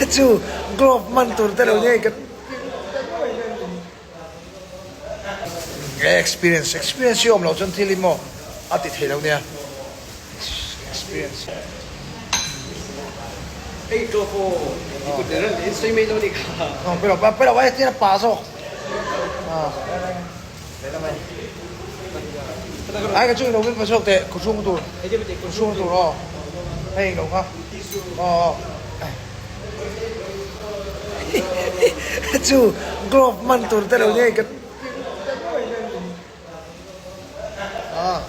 Chu glove man tur te lo nei ka Experience experience hi awm loh chuan thil hi maw a ti thei lo nia experience. Hei glove aw i kut nen rawn in sawi mai lo ni kha. Aw pe lo pe lo ai tia pa zawk. Ai ka chu ilo min pa chhuak teh khuchhung tur khuchhung tur aw hei ilo kha aw chu glove man tur te lo nei ka a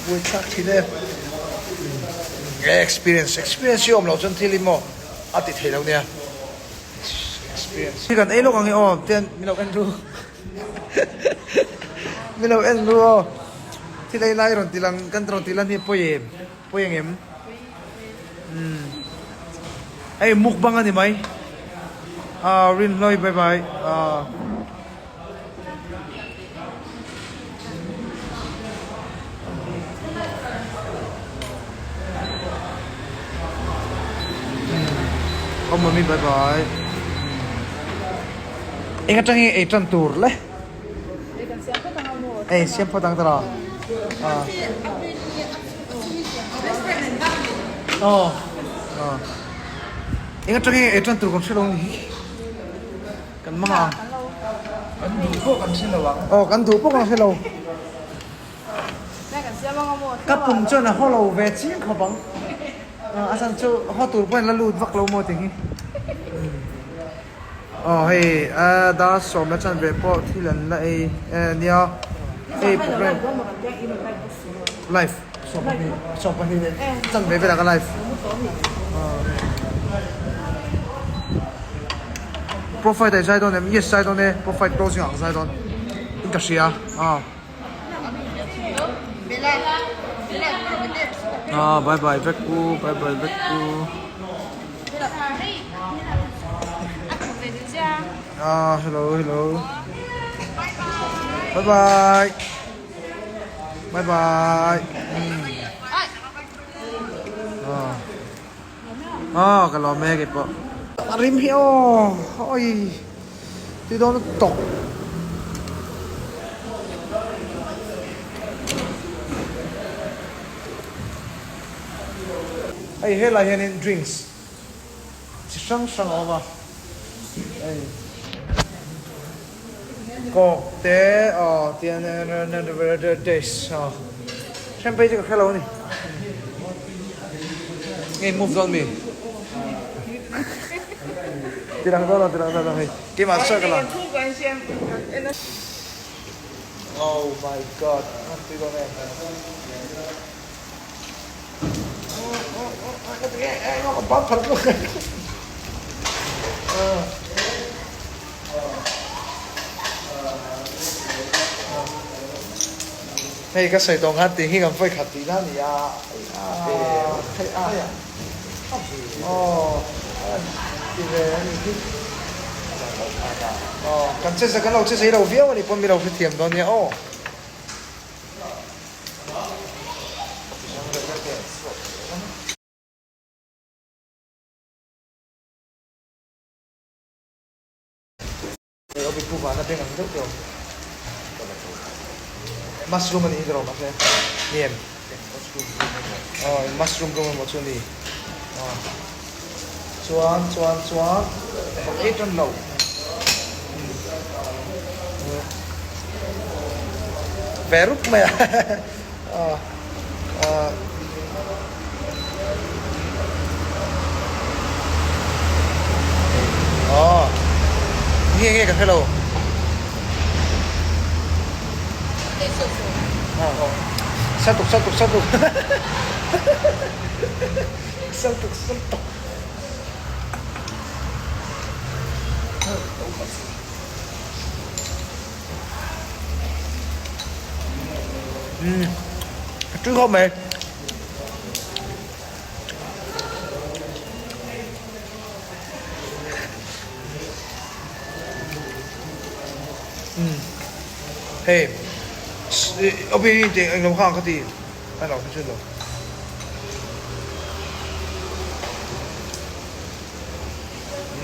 Buai thlak thin e. Experience experience hi awm loh chuan thil hi maw a ti thei lo nia. Experience. Kan ei lawk ang e aw tian min lo en ru. Min lo en ru aw. Thil ei lai rawn ti lang kan rawn ti lan hi pawi em pawi ang em. Umm hei mukbang a ni mai. Ah Rinhloi bye bye ah. Awm mami bye bye. Eng atang hi ei tan tur le. Ei siam phawt ang tara. Ah. Oh. Ah. Eng atang hi ei tan tur kan hre lo ni. Kan hmang ang. Kan duh pawh kan hre lo ang. Aw kan duh pawh kan hre lo. Ka pum chuan a haw lo ve chiang khawp ang. A chhan chu haw tur pawhin la lut vak lo maw tih hi. Aw hei dar sawm la chan ve pawh thil an la ei nia hei program live 12 leh chan ve velah ka live. Profile ah i zai dawn em? Yes zai dawn e, profile closing ah ka zai dawn in ka hria a. Ah bye bye vek u, bye bye vek u. Ah hello hello. Bye bye. Bye bye. Ah. Ah ka lawm e kei pawh. A rim hi aw oi tui dawn lutuk. Hei helai hianin drinks chi hrang hrang a awm a hei. Coke te aw tian taste aw then phei chu ka hrelo a ni nge move dawn mi ti lang dawn lo ti lang dawn lo hei keimah chu ka lang oh my god an tui dawn em Hei ka sawi tawh nghat tih hi kan vawi khat tihna a ni a, hei a aw ti ve a ni hi aw kan che kan lo che zei lo viau a nih pawn mi lo hrethiam dawn nia aw. Mushroom a nih hi ka rawh mahse ni em aw mushroom rawng emaw chu a ni aw chuan chuan chuan ei tan lo. Ve rup mai a aw aw nge nge ka hre lo Saltuk saltuk saltuk saltuk saltuk. Umm a tui khawp mai. Umm hei. Opi hi tih englo kha ka ti a lo hre lo.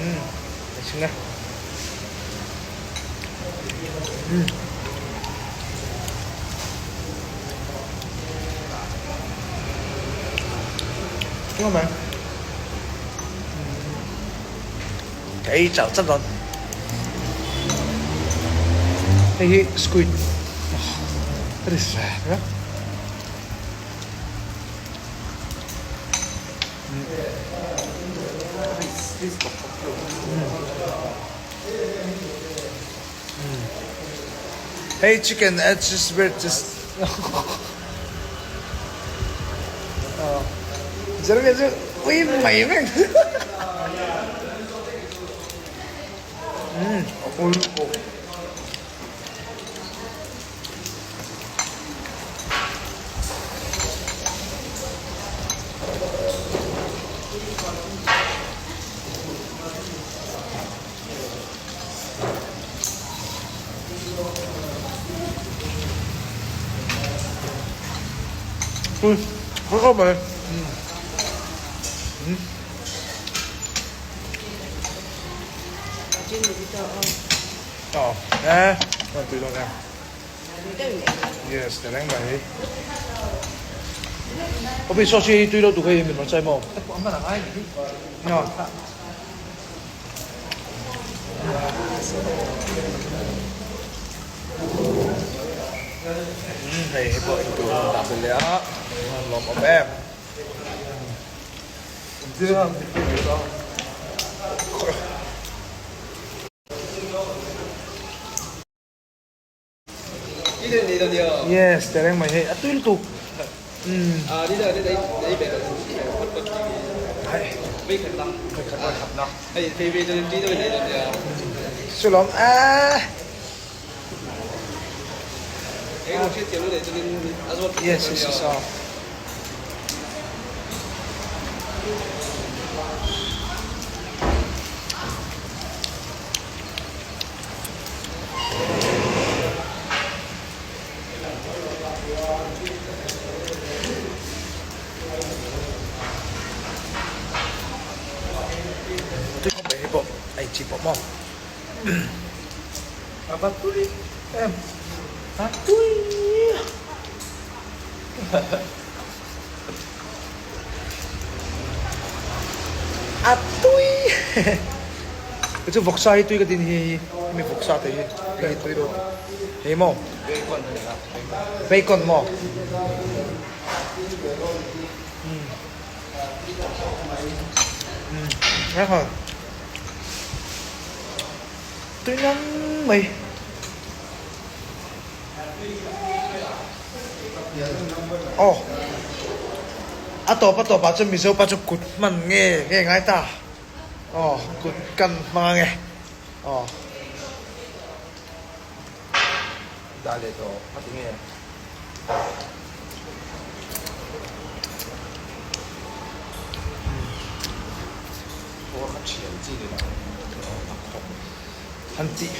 Umm a chhing e. Umm. Tui mai. Ka ei chauh chauh dawn. Hei hi squid a ri ve a. Hei chicken just just Jeremy chu ui mai reng. Umm a ul bawk. Ui, có không mày? Ừ. Ờ, nè, con tùy luôn em. Yes, để đánh mày. Có bị sushi tùy đâu tụi cái mình nói chơi mồm. No. Hei hei pawh intur a dah belh leh a lawm awm em. Yes, te reng mai hei a tui lutuk. Sulawm a. Yes, yes, yes. Tui khawp mai hei pawh a inchih pawh maw a va tui em a tui a tui Kei chu vawksa hi tui ka tin hi hei hemi vawksa te hi hei hi tui deuh hei maw bacon maw tui ngang mai. Aw a tawp a tawp ah chuan Mizo pa chu kut hman nge nge ngai ta aw kut kan hmang ange aw. Dah leh tawh a ti nge. Aw kha thian chi ni lo a khawp. Han tih.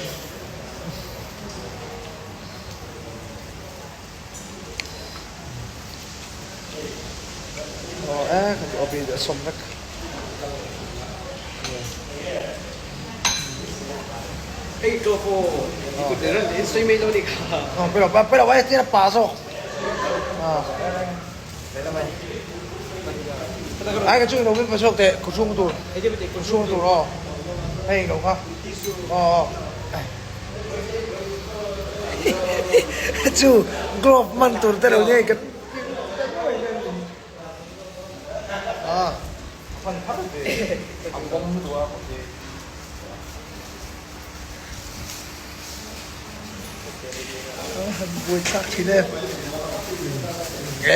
Aw e ka ti awp i a sawm vek. Ei to fo i kut ran in soi mai lo ni kha. Aw pe lo pe lo ai tin a pa zawk. Ai ka chung lo min pa chhuak teh ku chhung tur. Ku chhung tur aw. Hei lo kha. Aw. Chu glove man tur te lo nei ka Ah. Fan phar ve. A bawm lutuk a okay. Buai thlak thin e.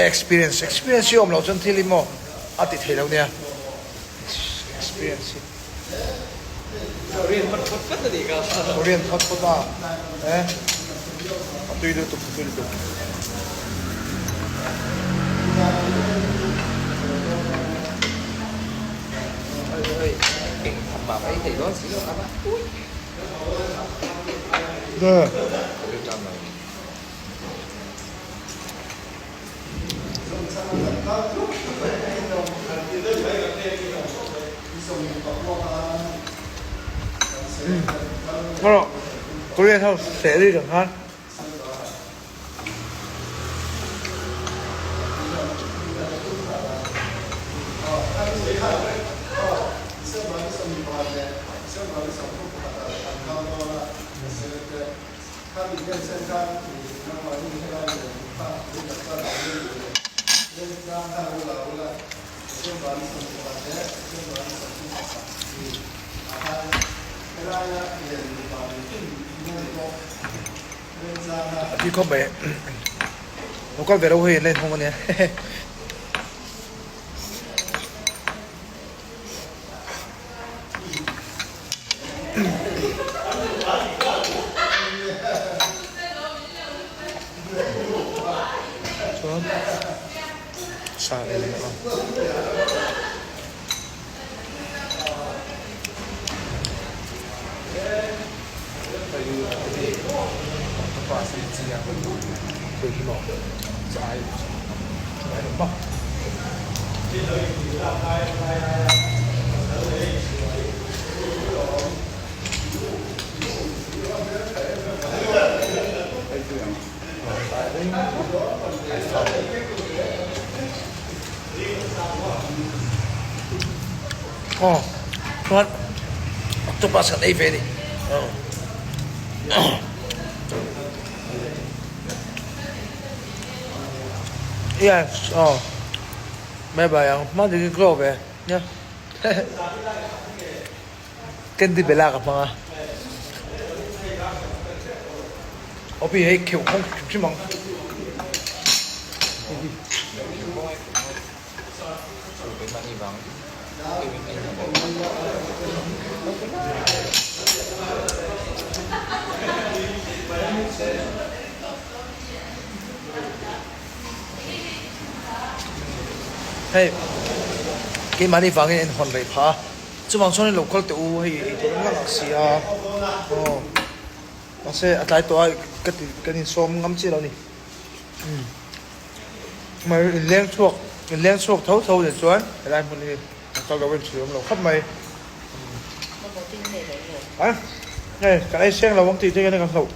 Experience experience hi awm loh chuan thil hi maw a ti thei lo nia. Experience hi. Korean hot pot vat a nih kha. Korean hot pot a. Eh. A tui lutuk a tui lutuk. Oi eng tham mah mai thei dawn si lo a Nge. Rawh Korean ho seh ri reng khan. A tui khawp mai lo kal ve lo hei an la inhawng ania chuan sa ei leh a. Aw chuan octopus kan ei ve a ni yes aw bye bye ang hma takin ka ve nia candy bella ka hmang a opi hei kheuh khawng hrim hrim ang. Hei keimahni vangin en hawn rei phah a chuvang chuan lo kal teh u hei eitur an la ngah si a aw mahse a tlai tawh a ka ti kan insawm ngam chiah lo a ni umm mai inleng chhuak inleng chhuak tho tho leh chuan helai hmun hi an kal lo a inchhir awm lo khawp mai a hei kan ei seng lo ang tih te hian kan hlauh.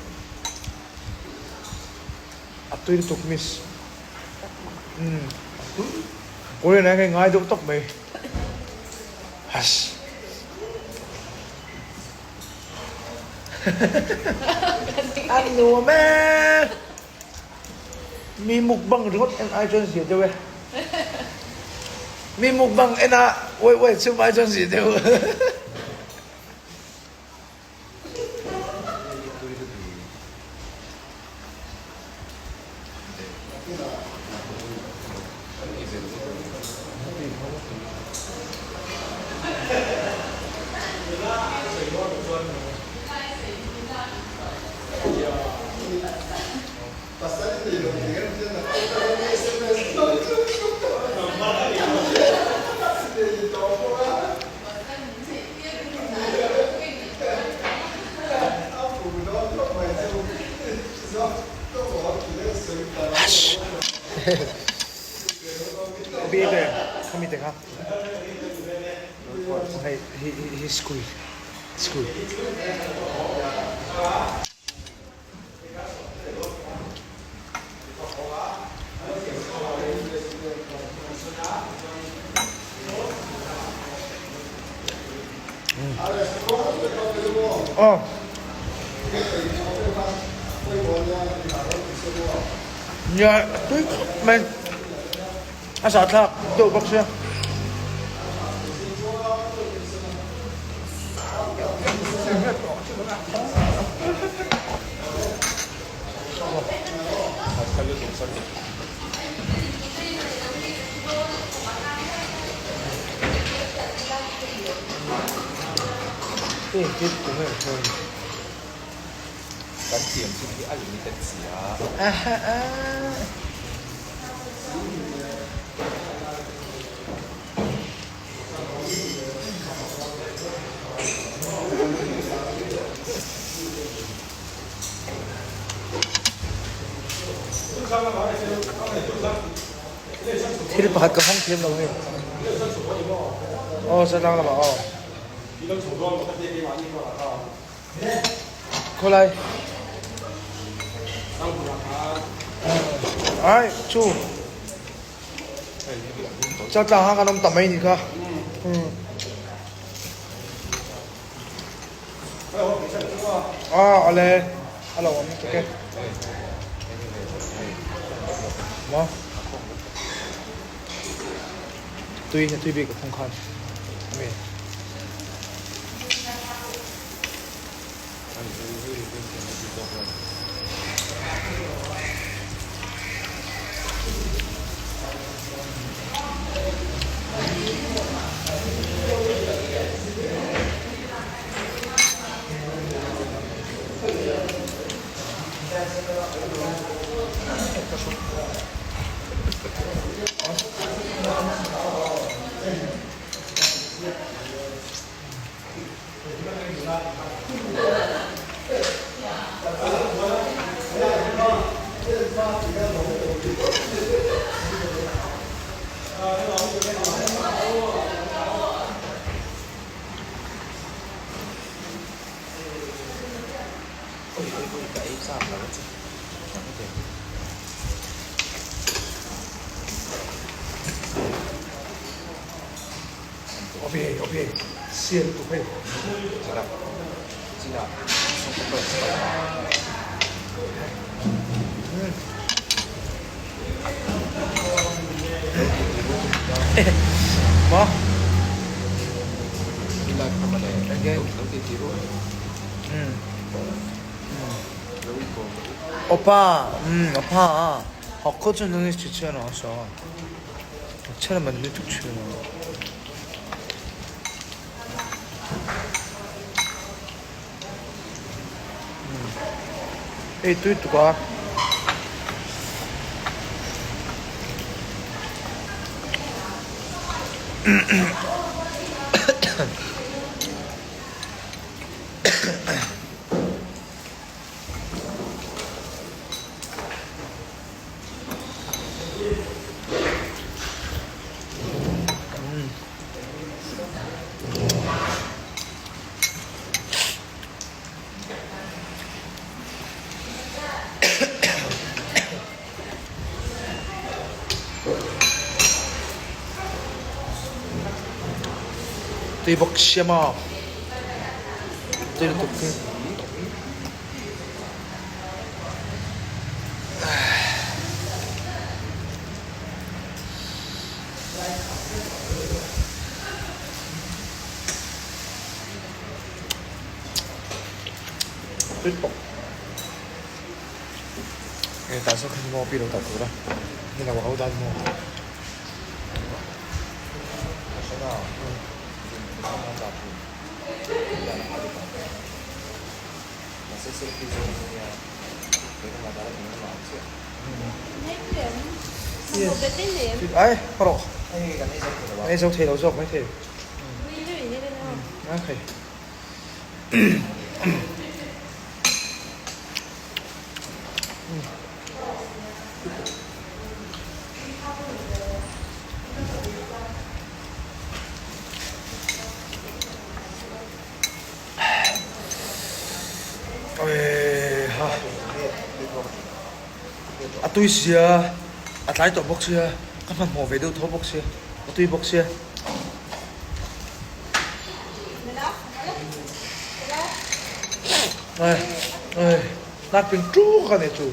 A tui lutuk miss. Umm Korean ah hian ka ngai deuh tawp mai. Hass. A nuam e. Mi mukbang ringawt en ai chuan zia deuh e. Mi mukbang en a uai uai chhum ai chuan zia deuh. Aw. Nia tui khawp mai a zahthlak deuh bawk sia. Kan siam chin hi a limited si a. Thil pakhat ka hawng thiam lo hei. Aw chaltlang lamah aw. Khawlai. Ai chu. Chaltlang ha kan awm ta mai ni kha. Ah ale a lo awm tuk e. Maw? Tui tui bik a khung khan. Ami. Ok, ok, sian tuk hei. Maw? Opa, opa. 아까 전에 지치야 나왔어. 차를 만들면 툭 치워. Ei tui tuk a. Tui bawk sia maw? Tui lutuk hi. Tui bawk. Hei tah sawn khan maw pi lo dah tur a ni lo a ho dan maw. Ai rawh ei zo thei lo zawk mai thei. Okay. A tui sia a tlai tawh bawk sia ka hmanhmawh ve deuh tho bawk sia a tui bawk sia. Ai ai nak ping ṭuk a ni chu.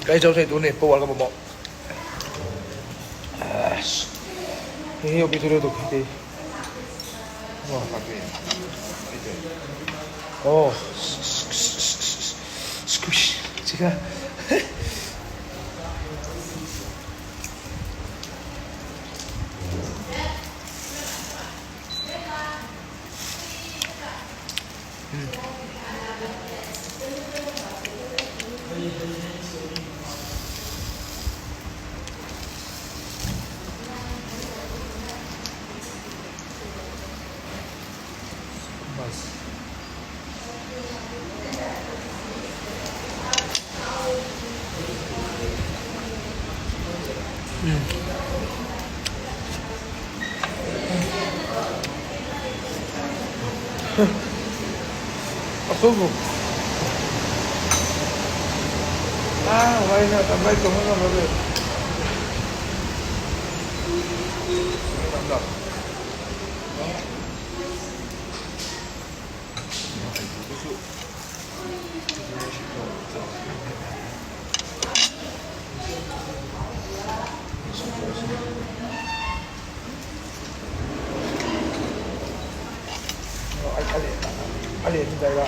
Ka ei zo thei tur ni power ka mamawh. Hei hi opi thuru tuk hei Oh squish chika. 好舒服。啊，我一下，咱们怎么怎么的？A lian daih la. A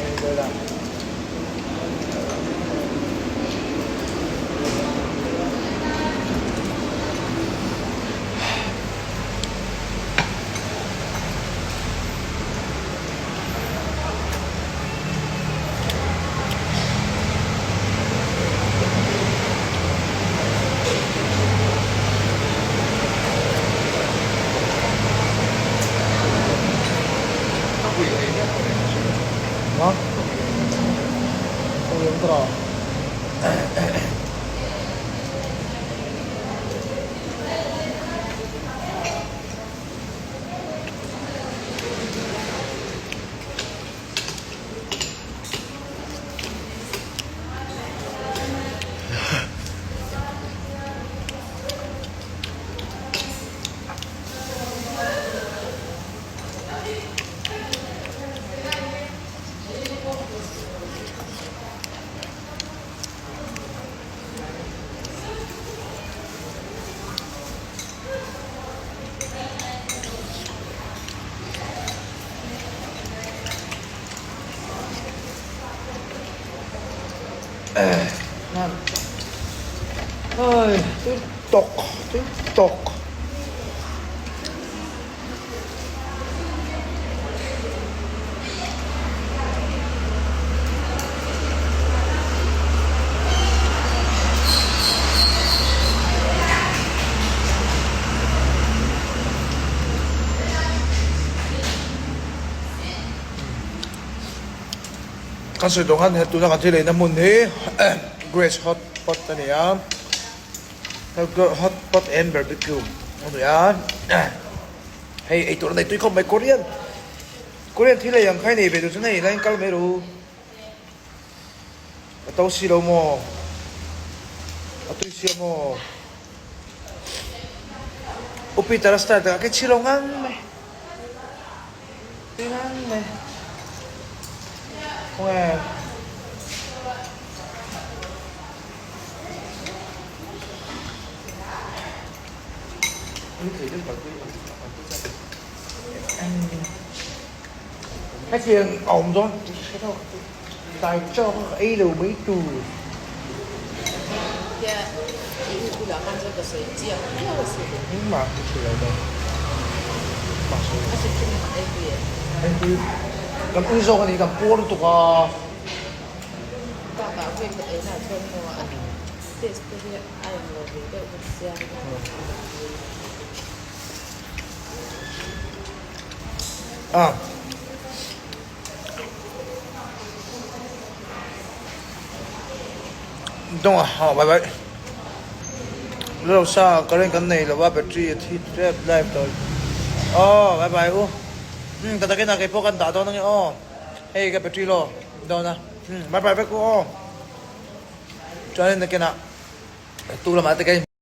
lian daih la. Oi, tui tawk, tui tawk. Kan sawi tawh khan he tuna kan thil eina hmun hi Grace Hot Pot a ni a, Hot Pot and Barbecue a ni a, hei eitur a nei tui khawp mai Korean Korean thil ei ang kha i nei ve duh chuan hei helaiin kal mai ru. A to si lo maw? A tui sia maw? U Peter a style takah kei chhi lo ngang mai. Tui ngang mai. Khawnge? Hetiang a awm dawn tih hre tawk tlai chaw kha ka ei lo mai tur. Engmah ka hre lo dawn. Kan ui zawk a ni kan puar lutuk a. A. Dawng a ha bai bai. Lo sa current kan nei lova battery a thi tep live tawh. Aw bai bai u. Hmm ka takin a kei pawh kan dah dawn ange aw. Hei ka battery law dawn a. Hmm bai bai vek u aw. Chuanin nakinah tu lamah te kei.